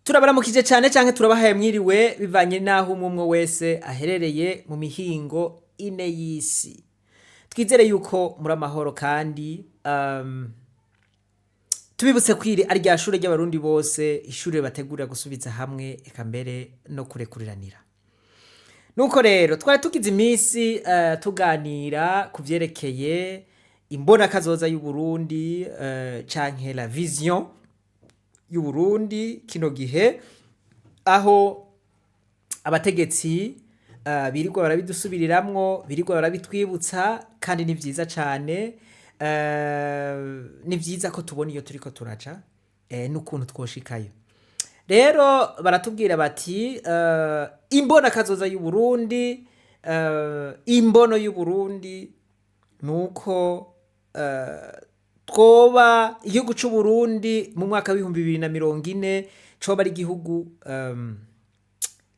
Turabaramukije cyane cyangwa turabahaye mwiriwe, bivanye n'aho umwe umwe wese aherereye mu mihingo ine y'isi. Twizere yuko muri amahoro kandi tubibutse ko iri ari rya shure ry'Abarundi bose, ishure bategurira gusubiza hamwe eka mbere no kurekuriranira. Nuko rero twari tugize iminsi tuganira ku vyerekeye imbonakazoza y'Uburundi canke la vision y'Uburundi kino gihe, aho abategetsi birirwa barabidusubiriramwo, birirwa barabitwibutsa, kandi ni vyiza cane. Ni vyiza ko tubona iyo turiko turaja n'ukuntu twoshikayo. Rero baratubwira bati imbonakazoza y'Uburundi, imbono y'Uburundi nuko twoba igihugu c'Uburundi mu mwaka w'2040 coba ari igihugu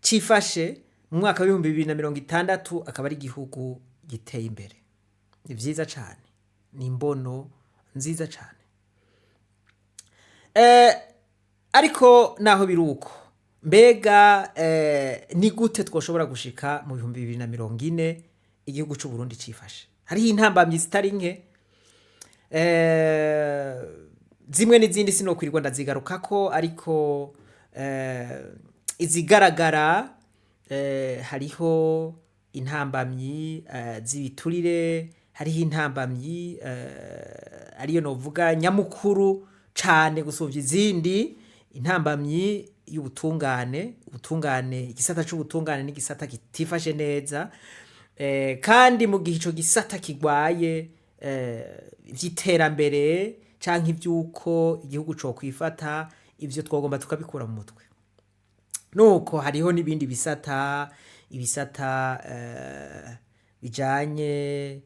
cifashe, mu mwaka w'2060 akaba ari igihugu giteye imbere. Ni vyiza cane, ni imbono nziza cane. Ariko naho biri uko, mbega ni gute twoshobora gushika mu 2040 igihugu c'Uburundi cifashe? Hariho intambamyi zitari nke, zimwe n'izindi sinokwirirwa ndazigarukako, ariko izigaragara, hariho intambamyi z'ibiturire, hariho intambamyi ariyo novuga nyamukuru cane gusumvya izindi, intambamyi y'ubutungane. Ubutungane, igisata c'ubutungane n'igisata kitifashe neza, kandi mu gihe ico gisata kigwaye, ivy'iterambere canke ivy'uko igihugu cokwifata, ivyo twogomba tukabikura mu mutwe. Nuko hariho n'ibindi bisata, ibisata bijanye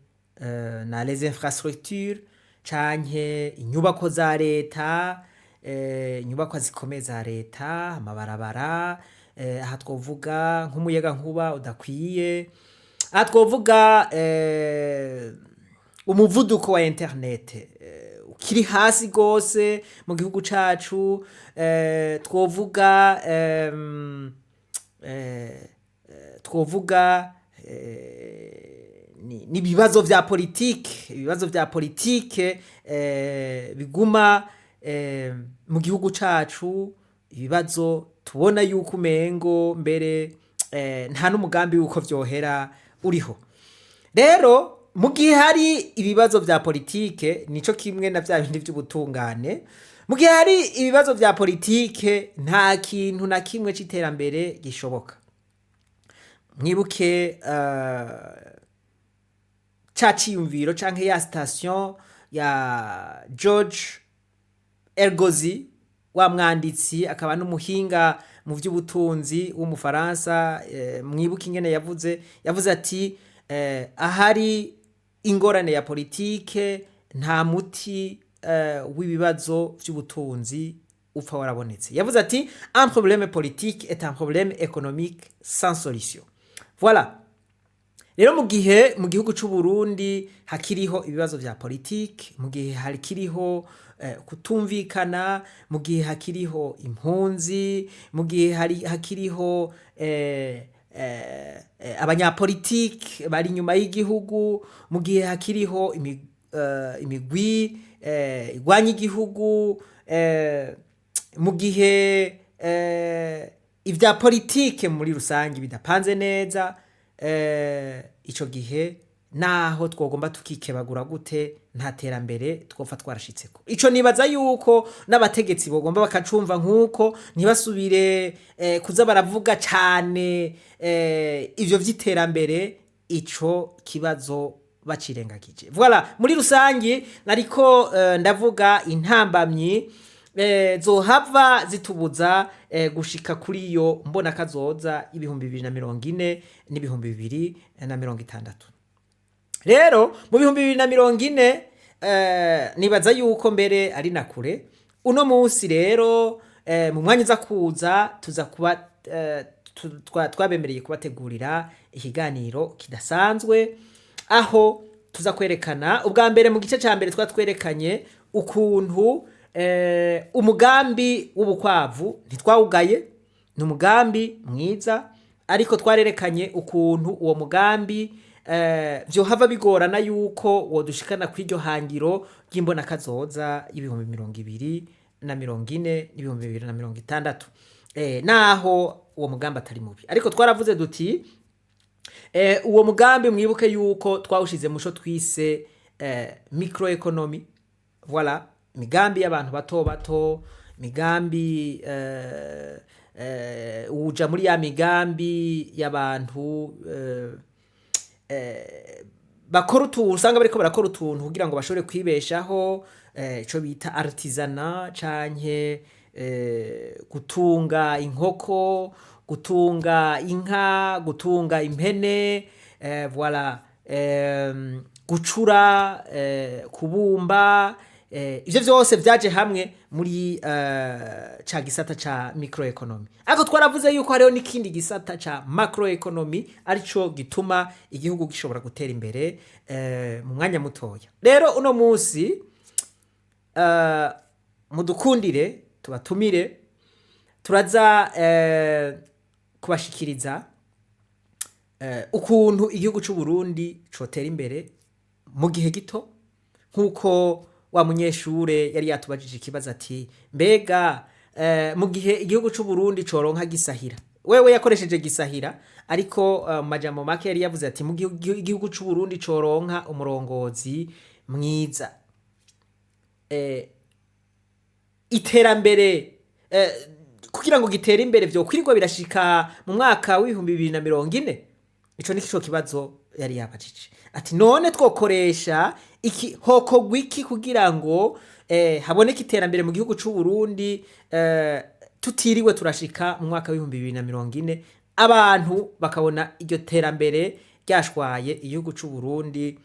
na les infrastructures canke inyubako za leta, inyubakwa zikomeye za leta, amabarabara, aha twovuga nk'umuyagankuba udakwiye, aha twovuga umuvuduko wa internet ukiri hasi gose mu gihugu cacu, twovuga twovuga n'ibibazo vya politike, ibibazo vya politike biguma mu gihugu cacu, ibibazo tubona yuko umengo mbere nta n'umugambi wuko vyohera uriho. Rero mu gihe hari ibibazo vya politike, nico kimwe na vya bindi vy'ubutungane, mu gihe hari ibibazo vya politike nta kintu na kimwe c'iterambere gishoboka. Mwibuke ca ciyumviro canke ya citation ya George Ergozi, wa mwanditsi akaba n'umuhinga mu vy'ubutunzi w'Umufaransa. Mwibuke ingene yavuze ati ahari ingorane ya politike nta muti w'ibibazo vy'ubutunzi upfa warabonetse. Yavuze ati: "Un problème politique est un problème économique sans solution." Voilà. Rero mu gihe mu gihugu c'u Burundi hakiriho ibibazo vya politike, mu gihe hakiriho kutumvikana, mu gihe hakiriho impunzi, mu gihe hakiriho abanyapolitike bari inyuma y'igihugu, mu gihe hakiriho imigwi igwanya igihugu, mu gihe ivya politike muri rusange bidapanze neza, ico gihe naho twogomba tukikebagura gute, nta terambere twopfa twarashitseko. Ico nibaza yuko n'abategetsi bogomba bakacumva, nk'uko ntibasubire kuza baravuga cane ivyo vy'iterambere, ico kibazo bacirengagije. Voilà, muri rusangi nariko ndavuga intambamyi zohava zitubuza gushika kuri iyo mbonakazoza y'2040 n'2060. Rero mu 2040 nibaza yuko mbere ari na kure. Uno munsi rero mu mwanya uza kuza tuza kuba twabemereye kubategurira ikiganiro kidasanzwe, aho tuza kwerekana ubwa mbere, mu gice ca mbere twa twerekanye ukuntu Umugambi w'ubukwavu ntitwawugaye, ni umugambi mwiza, ariko twarerekanye ukuntu uwo mugambi vyohava bigorana yuko wodushikana kw'iryo hangiro ry'imbonakazoza y'2040 n'2060, naho uwo mugambi atari mubi. Ariko twaravuze duti uwo mugambi, mwibuke yuko twawushize muco twise microeconomy, voilà, imigambi y'abantu bato bato, imigambi uja muri ya migambi y'abantu bakora utuntu, usanga bariko barakora utuntu kugira ngo bashobore kwibeshaho, ico bita artisanat, canke gutunga inkoko, gutunga inka, gutunga impene, voilà, gucura, kubumba, ivyo vyose vyaje hamwe muri ca gisata ca microeconomy. Ariko twaravuze yuko hariho n'ikindi gisata ca macroeconomy, arico gituma igihugu gishobora gutera imbere mu mwanya mutoya. Rero uno munsi mudukundire tubatumire, turaza kubashikiriza ukuntu igihugu c'u Burundi cotera imbere mu gihe gito, nk'uko wa munyeshure yari yatubajije ikibazo ati: "Mbega mu gihe igihugu c'u Burundi coronka gisahira?" Wewe yakoresheje gisahira, ariko mu majambo make yari yavuze ati: "Mu gihe igihugu c'u Burundi coronka umurongozi mwiza, iterambere kugira ngo gitere imbere vyokwirirwa birashika mu mwaka w'2040?" Ico ni co kibazo yari yabajije, ati: "None twokoresha iki, hokorwa iki kugira ngo haboneke iterambere mu gihugu c'u Burundi tutiriwe turashika mu mwaka w'2040, abantu bakabona iryo terambere ryashwaye igihugu c'u Burundi,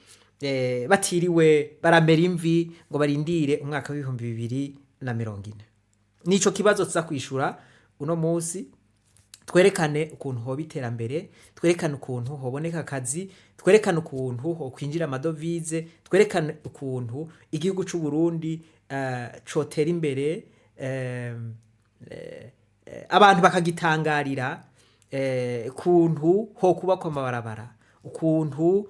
batiriwe baramera imvi ngo barindire umwaka w'2040?" Nico kibazo tuza kwishura uno munsi, twerekane ukuntu hoba iterambere, twerekane ukuntu hoboneka akazi, twerekane ukuntu hokwinjira amadovize, twerekane ukuntu igihugu c'u Burundi cotera imbere, abantu bakagitangarira, ukuntu hokubakwa amabarabara, ukuntu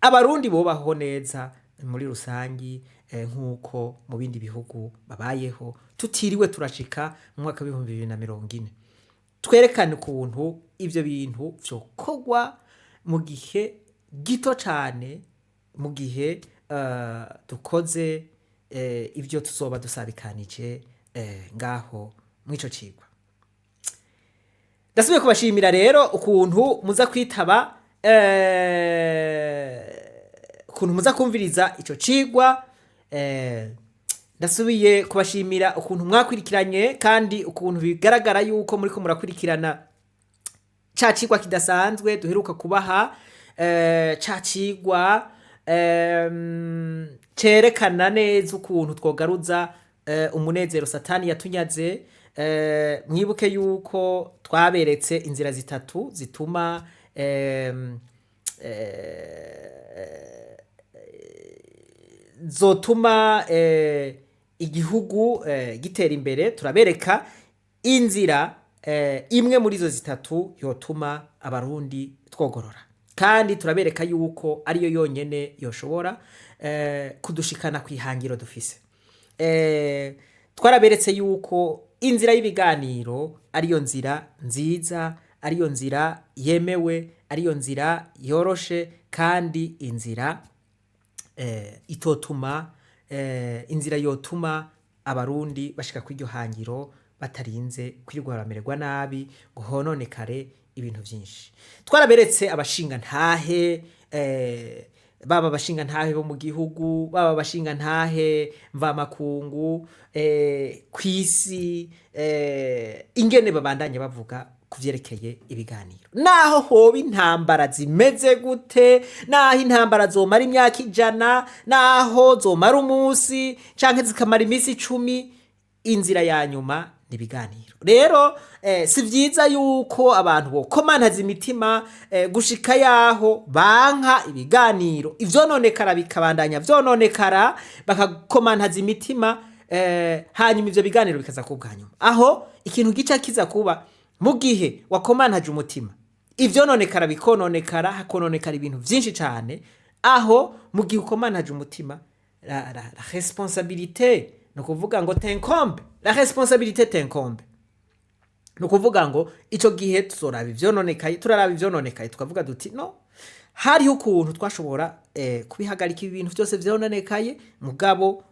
abarundi bobaho neza muri rusangi, nk'uko mu bindi bihugu babayeho, tutiriwe turashika mu mwaka w'2040. Twerekane ukuntu ivyo bintu vyokorwa mu gihe gito cane, mu gihe dukoze ivyo tuzoba dusabikanije ngaho mw'ico cigwa. Ndasubiye kubashimira rero ukuntu muza kwitaba, ukuntu muza kumviriza ico cigwa. Ndasubiye kubashimira ukuntu mwakwirikiranye, kandi ukuntu bigaragara yuko muriko murakurikirana ca cigwa kidasanzwe duheruka kubaha, ca cigwa cerekana neza ukuntu twogaruza umunezero Satani yatunyaze. Mwibuke yuko twaberetse inzira zitatu zituma zotuma igihugu gitera imbere. Turabereka inzira imwe muri izo zitatu yotuma abarundi twogorora, kandi turabereka yuko ariyo yonyene yoshobora kudushikana kw'ihangiro dufise. Twaraberetse yuko inzira y'ibiganiro ariyo nzira nziza, ariyo nzira yemewe, ariyo nzira yoroshe, kandi inzira itotuma inzira yotuma abarundi bashika kw'iryo hangiro batarinze kwirirwa baramererwa nabi ngo hononekare ibintu vyinshi. Twaraberetse abashinga ntahe, baba abashinga ntahe bo mu gihugu, baba abashinga ntahe mvamakungu, kw'isi, ingene babandanya bavuga ku vyerekeye ibiganiro, naho hoba intambara zimeze gute, naho intambara zomara imyaka 100, naho zomara umunsi canke zikamara iminsi 10, inzira ya nyuma ni ibiganiro. Rero si vyiza yuko abantu bokomantaza imitima gushika yaho banka ibiganiro, ivyononekara bikabandanya vyononekara, bakakomantaza imitima. Hanyuma ivyo biganiro bikaza kuba bwa nyuma. Aho ikintu gica kiza kuba, mu gihe wakomantaje umutima, ivyononekara bikononekara, hakononekara ibintu vyinshi cane. Aho mu gihe ukomantaje umutima, la responsabilité, ni ukuvuga ngo t'incombe, la responsabilité t'incombe. Ni ukuvuga ngo ico gihe tuzoraba ivyononekaye, turaraba ivyononekaye, tukavuga duti: "No hariho ukuntu twashobora kubihagarika ibi bintu byose vyononekaye." Mugabo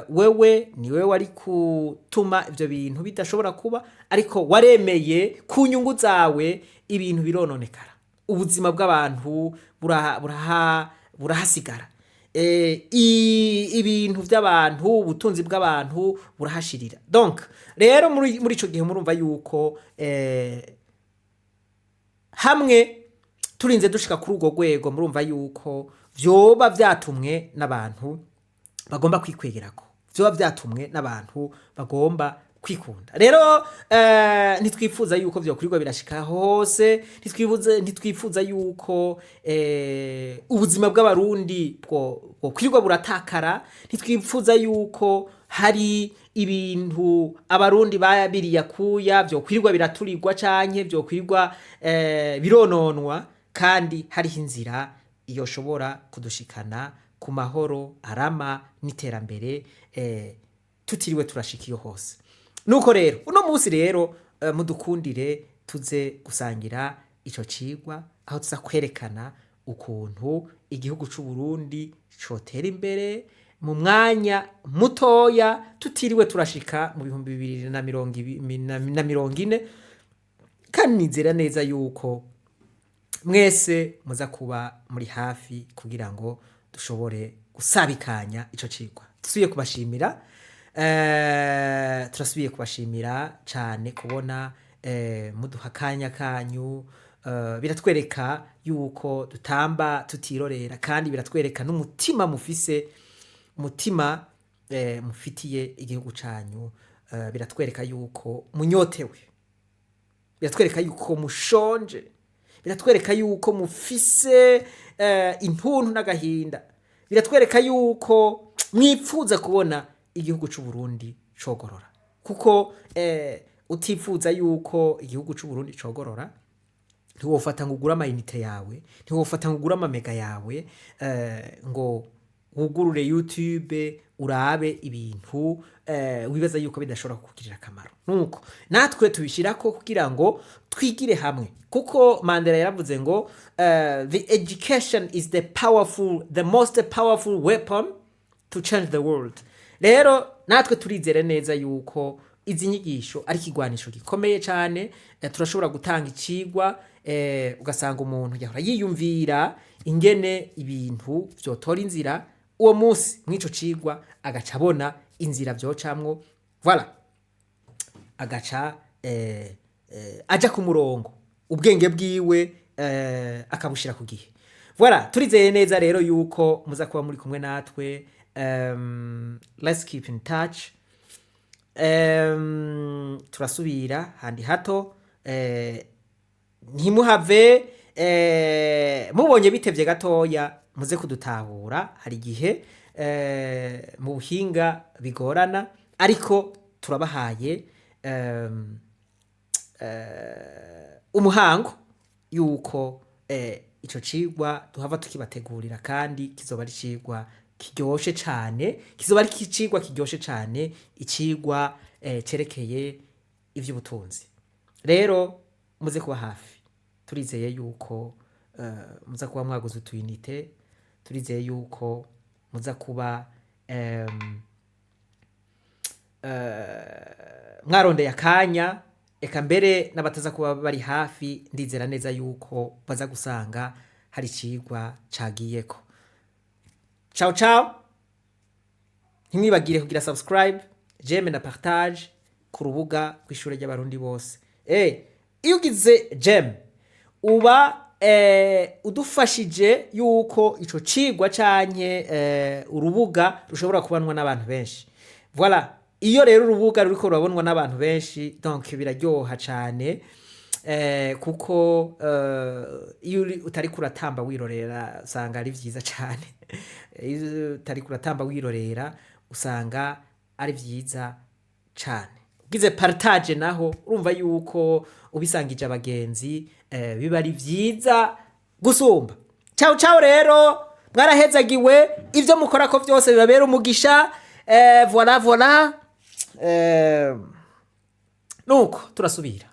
wewe niwe wari gutuma ivyo bintu bidashobora kuba, ariko waremeye ku nyungu zawe, ibintu birononekara, ubuzima bw'abantu burahasigara, ibintu by'abantu, ubutunzi bw'abantu burahashirira. Donc rero muri ico gihe murumva yuko hamwe turinze dushika kuri urwo rwego, murumva yuko vyoba vyatumwe n'abantu bagomba kwikwegerako, vyoba vyatumwe n'abantu bagomba kwikunda. Rero ntitwifuza yuko vyokurirwa birashika hose, ntitwifuza yuko ubuzima bw'Abarundi bwo buratakara, ntitwifuza yuko hari ibintu Abarundi babiriya kuya vyokwirirwa biraturirwa canke vyokwirirwa birononwa, kandi hariho inzira yoshobora kudushikana ku mahoro arama n'iterambere, tutiriwe turashika iyo hose. Nuko rero uno munsi rero mudukundire tuze gusangira ico cigwa, aho tuza kwerekana ukuntu igihugu c'u Burundi cotera imbere mu mwanya mutoya, tutiriwe turashika mu 2040. Kandi nizera neza yuko mwese muza kuba muri hafi kugira ngo dushobore gusabikanya ico cigwa. Dusubiye kubashimira, turasubiye kubashimira cane kubona muduha akanya kanyu. Biratwereka yuko dutamba tutirorera, kandi biratwereka n'umutima mufise, umutima mufitiye igihugu canyu. Biratwereka yuko munyotewe, biratwereka yuko mushonje, biratwereka yuko mufise intuntu n'agahinda, biratwereka yuko mwipfuza kubona igihugu c'u Burundi cogorora, kuko utifuza yuko igihugu c'u Burundi cogorora, ntiwofata ngo ugure amayinite yawe, ntiwofata ngo ugure amamega yawe, ngo wugurure YouTube urabe ibintu wibaza yuko bidashobora kukugirira akamaro. Nuko natwe tubishirako kugira ngo twigire hamwe, kuko Mandela yaravuze ngo "The education is the most powerful weapon to change the world." Rero natwe turizere neza yuko izi nyigisho ari ikigwanisho gikomeye cyane. Turashobora gutanga icigwa, ugasanga umuntu yahora yiyumvira ingene ibintu vyotora inzira, uwo munsi mw'ico cigwa agaca abona inzira vyocamwo, voilà, agaca aja ku murongo, ubwenge bwiwe akabushira ku gihe. Voilà, turizeye neza rero yuko muza kuba muri kumwe natwe. Let's keep in touch. Turasubira handi hato. Ntimuhave mubonye bitevye gatoya, muze kudutahura. Hari igihe mu buhinga bigorana, ariko turabahaye umuhango yuko ico cigwa duhava tukibategurira, kandi kizoba ari icigwa kiryoshe cane, kizoba ari icigwa kiryoshe cane, icigwa cerekeye ivy'ubutunzi. Rero muze kuba hafi. Turizeye yuko muza kuba mwaguze utuyinite, turizeye yuko muza kuba mwarondeye akanya. Eka mbere n'abataza kuba bari hafi, ndizera neza yuko baza gusanga hari icigwa cagiyeko. Ciao ciao. Ntimwibagire kugira subscribe, j'aime na partage ku rubuga rw'ishure ry'Abarundi bose. Iyo ugize j'aime uba udufashije yuko ico cigwa canke urubuga rushobora kubonwa n'abantu benshi. Voilà, iyo rero urubuga ruriko rurabonwa n'abantu benshi, donc biraryoha cane, kuko iyo utariko uratamba wirorera usanga ari vyiza cane. Iyo utariko uratamba wirorera usanga Ari vyiza cane. Ugize partage naho, urumva yuko ubisangije abagenzi, biba ari vyiza gusumba. Ciao ciao rero, mwarahezagiwe, ivyo mukora ko vyose bibabera umugisha. Voilà, voilà. Nuko turasubira.